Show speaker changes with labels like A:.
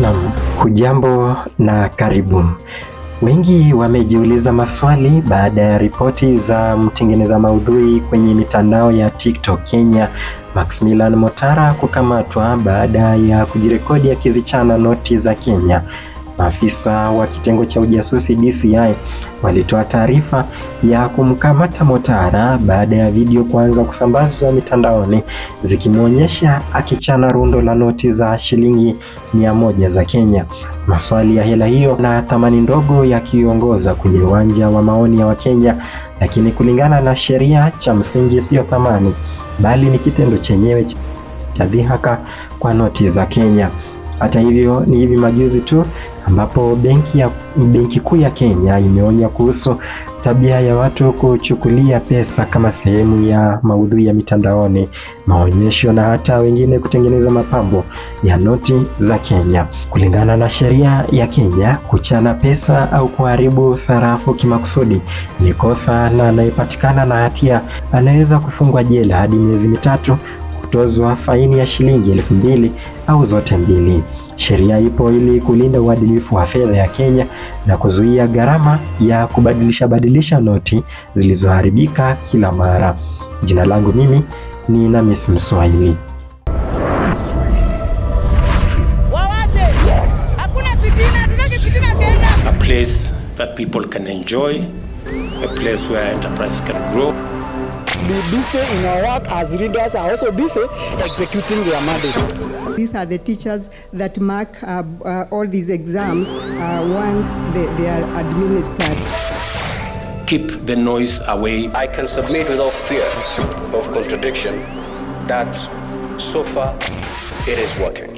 A: Naam, hujambo na karibu. Wengi wamejiuliza maswali baada ya ripoti za mtengeneza maudhui kwenye mitandao ya TikTok Kenya, Maximilian Motara, kukamatwa baada ya kujirekodi akizichana noti za Kenya. Maafisa wa kitengo cha ujasusi DCI walitoa taarifa ya kumkamata Motara baada ya video kuanza kusambazwa mitandaoni zikimwonyesha akichana rundo la noti za shilingi 100 za Kenya. Maswali ya hela hiyo na thamani ndogo yakiongoza kwenye uwanja wa maoni ya Wakenya, lakini kulingana na sheria, cha msingi siyo thamani, bali ni kitendo chenyewe cha dhihaka kwa noti za Kenya. Hata hivyo, ni hivi majuzi tu ambapo Benki Kuu ya Kenya imeonya kuhusu tabia ya watu kuchukulia pesa kama sehemu ya maudhui ya mitandaoni, maonyesho na hata wengine kutengeneza mapambo ya noti za Kenya. Kulingana na sheria ya Kenya, kuchana pesa au kuharibu sarafu kimakusudi ni kosa, na anayepatikana na hatia anaweza kufungwa jela hadi miezi 3, kutozwa faini ya shilingi 2,000 au zote mbili. Sheria ipo ili kulinda uadilifu wa fedha ya Kenya na kuzuia gharama ya kubadilisha badilisha noti zilizoharibika kila mara. Jina langu mimi ni Namis Mswahili.
B: Wawache. Hakuna fitina, hatutaki fitina Kenya.
C: A place that people can enjoy, a place where enterprise can grow.
D: Be busy in our work as leaders are also busy executing their mandate.
E: These are the teachers that mark all these exams once they are administered.
C: Keep the noise away.
F: I can submit without fear of contradiction that so far it is working.